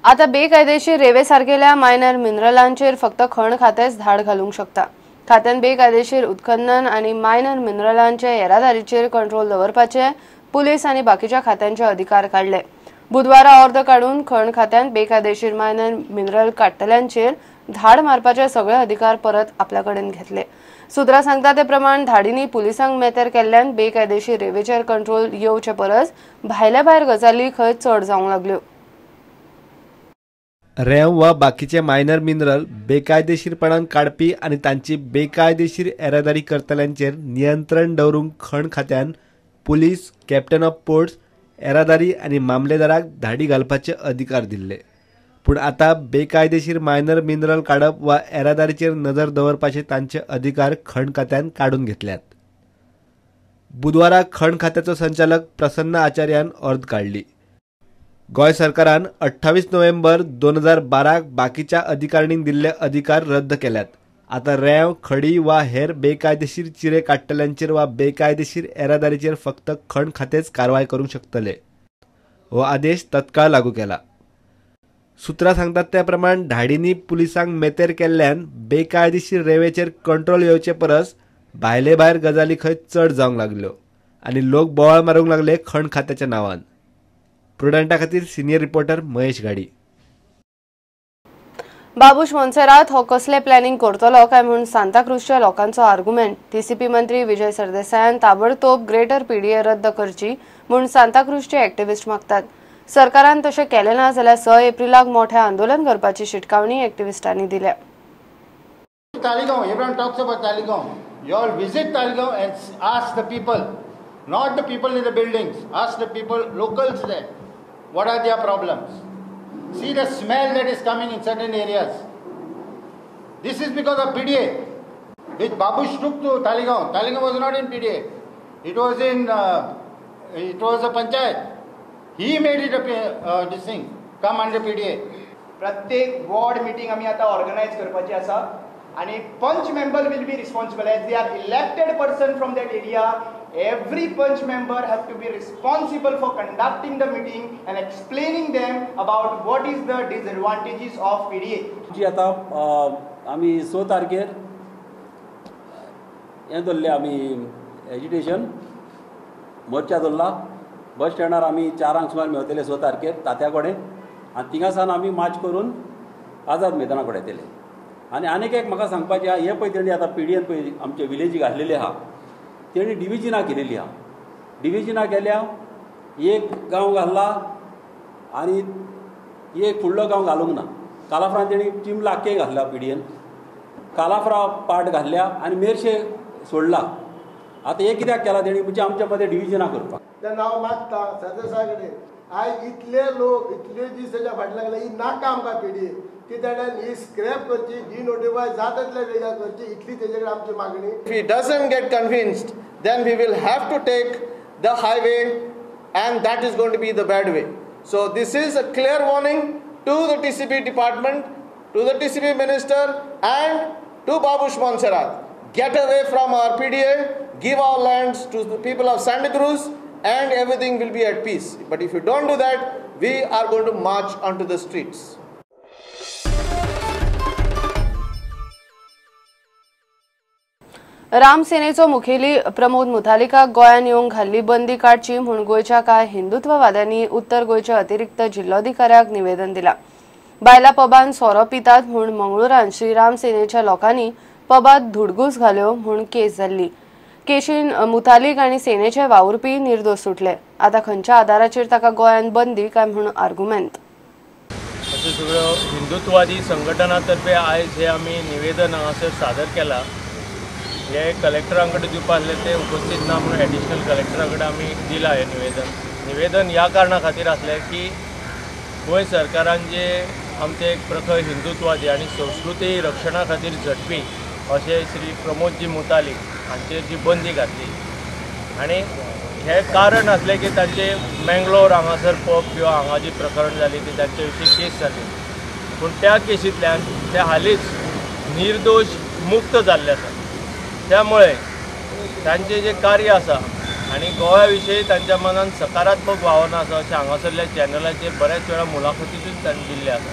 आता बेकायदेशीर रेवे सारकेल्या मायनर मिनरलांचेर फक्त खण खातेंच धाड घालूंक शकता. खात्यान बेकायदेशीर उत्खनन आनी मायनर मिनरलांचे येरादारीचेर कंट्रोल दवरपाचे पुलीस आनी बाकीच्या खात्यांचे अधिकार काडले. बुधवारा अर्द काडून खण खात्यान बेकायदेशीर मायनर मिनरल काडटल्यांचेर धाड मारपाचे सगळे अधिकार परत आपल्या कडेन घेतले. सूत्रां सांगता ते प्रमाण धाडींनी पुलिसांक मेतेर केल्ल्यान बेकायदेशीर रेवेचेर कंट्रोल येवचे परस भायल्या भायर गजाली खंय चड जावंक लागल्यो. रेंव वा बाकीचे मायनर मिनरल बेकायदेशीरपणान काडपी आनी तांची बेकायदेशीर येरादारी करतल्यांचेर नियंत्रण दवरूंक खण खात्यान पुलीस, कॅप्टन ऑफ पोर्ट्स, येरादारी आनी मामलेदाराक धाडी घालपाचे अधिकार दिल्ले. पूण आतां बेकायदेशीर मायनर मिनरल काडप वा येरादारीचेर नजर दवरपाचे तांचे अधिकार खण खात्यान काडून घेतल्यात. बुधवारा खण खात्याचो संचालक प्रसन्न आचार्यान अर्द काडली. गोंय सरकारान 28 नोव्हेंबर 2012 बाकीच्या अधिकाऱ्यांनी दिल्ले अधिकार रद्द केल्यात. आतां रेंव, खडी वा हेर बेकायदेशीर चिरे काडटल्यांचेर वा बेकायदेशीर येरादारीचेर फक्त खण खातेंच कारवाय करूंक शकतले. हो आदेश तत्काळ लागू केला. सूत्रां सांगतात त्या प्रमाण धाडींनी पुलिसांक मेतेर केल्ल्यान बेकायदेशीर रेंवेचेर कंट्रोल येवचे परस भायले भायर गजाली खंय चड जावंक लागल्यो आनी लोक बोवाळ मारूंक लागले खण खात्याच्या नांवान. प्रुडंटा खातीर सिनियर रिपोर्टर महेश घाडी. बाबूश मोन्सेरात हो कसले प्लॅनिंग करतलो काय म्हूण सांताक्रूजच्या लोकांचो आर्ग्युमेंट. टीसीपी मंत्री विजय सरदेसायान ताबडतोब ग्रेटर पीडीए रद्द करची म्हूण सांताक्रूजचे एक्टिविस्ट मागतात. सरकारान तशें केलें ना जाल्यार 6 एप्रिलाक मोठें आंदोलन करपाची शिटकावणी एक्टिविस्टांनी दिल्या. Taleigao, everyone talks about Taleigao. You all visit Taleigao and ask the people, not the people in the buildings, ask the people, locals there, what are their problems. See the smell that is coming in certain areas. This is because of PDA, which Babush took to Taleigao. Taleigao was not in PDA. It was in, it was a panchayat. He made it a this thing, come under PDA. प्रत्येक ward meeting आमी आतां organise करपाची आसा आनी panch member will be responsible as they are elected person from that area. Every panch member has to be responsible for conducting the meeting and explaining them about what is the disadvantages of PDA. जी आता आमी 6 तारखेर हें दवरलें आमी agitation मोर्चा दवरला. बस स्टँडार आमी 4 सुमार मेवतले 6 तारखेर तात्या कडेन आनी थिंगासान आमी मार्च करून आझाद मैदाना कडेन येतले. आनी आनीक एक म्हाका सांगपाचें आहा, हें पळय तेणी आतां पीडीएन पळय आमचे विलेजी घातलेली आहा, तेणी डिविजनां केलेली आहा. डिविजनां केल्या, एक गांव घातला आनी एक फुडलो गांव घालूंक ना. कालाफ्रान तेणी चिमला आख्खें घातला पीडीएन, कालाफ्रा पार्ट घातल्या आनी मेरशे सोडला. आतां हें कित्याक केलां तेणी, म्हणजे आमच्या मदें डिविजनां करपाक. तेन्ना हांव मागता सरदेसाय कडेन, आयज इतले लोक इतले दीस तेच्या फाटल्यान लागले, ही नाका आमकां पीडीए, ती ताणें ही स्क्रॅप करची, डिनोटिफाय जाता तितल्या बेगीन करची, इतली तेजे कडेन आमची मागणी. If he doesn't get convinced, then we will have to take the highway and that is going to be the bad way. So this is a clear warning to the TCP department, to the TCP minister and to Babush Monserrat. Get away from our PDA, give our lands to the people of Santa Cruz and everything will be at peace. But if you don't do that, we are going to march onto the streets. Ram सेनेचो मुखेली प्रमोद मुथालिकाक गोंयांत येवंक घाल्ली बंदी काडची म्हूण गोंयच्या कांय हिंदुत्ववाद्यांनी उत्तर गोंयच्या अतिरिक्त जिल्लोधिकाऱ्याक निवेदन दिलां. बायलां पबान सोरो पितात म्हूण मंगळुरान श्रीराम सेनेच्या लोकांनी पबात धुडगूस घाल्यो म्हूण केस जाल्ली. केशीन मुथालिक आनी सेनेचे वावुरपी निर्दोश सुटले. आतां खंयच्या आदाराचेर ताका गोंयांत बंदी काय म्हूण आर्गुमेंत. अश्यो सगळ्यो हिंदुत्ववादी संघटनां तर्फे आयज हे आमी निवेदन हांगासर सादर केलां. हे कलेक्टरां कडेन दिवपा आसले ते उपस्थित ना म्हणून एडिशनल कलेक्टरा कडेन आमी दिलां हें निवेदन. निवेदन ह्या कारणा खातीर आसलें की गोंय सरकारान जे आमचे एक प्रखर हिंदुत्ववादी आनी संस्कृती रक्षणा खातीर झटपी अशें श्री प्रमोदजी मुतालिक हांचेर जी बंदी घातली आनी हें कारण आसलें की तांचे मँगलोर हांगासर पब किंवा हांगा जी प्रकरण जाली ती तांचे विशीं केस जाली, पूण त्या केसींतल्यान ते हालींच निर्दोश मुक्त जाल्ले आसा. त्यामुळे तांचे जे कार्य आसा आनी गोव्या विशयी तांच्या मनान सकारात्मक भावना आसा अशें हांगासरल्या चॅनलाचेर बऱ्याच वेळा मुलाखतीतूच तांणी दिल्लें आसा.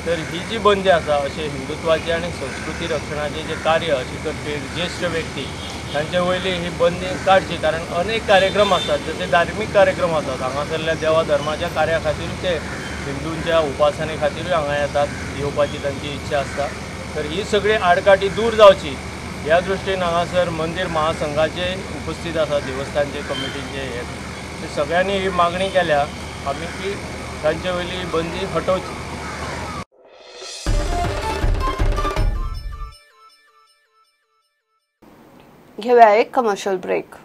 तर ही जी बंदी आसा अशें हिंदुत्वाचें आनी संस्कृती रक्षणाचें जें कार्य अशें करपी एक ज्येश्ठ व्यक्ती तांचे वयली ही बंदी काडची, कारण अनेक कार्यक्रम आसात जशे धार्मीक कार्यक्रम आसात हांगासरल्या देवा धर्माच्या कार्या खातीर ते हिंदूंच्या उपासने खातीरूय हांगा येतात, येवपाची तांची इच्छा आसता. तर ही सगळी आडकाठी दूर जावची ह्या दृश्टीन हांगासर मंदीर महासंघाचे उपस्थित आसा, देवस्थानचे कमिटीचे हे सगळ्यांनी ही मागणी केल्या आमी की तांचे वयली बंदी हटोवची. घेऊया एक कमर्शियल ब्रेक.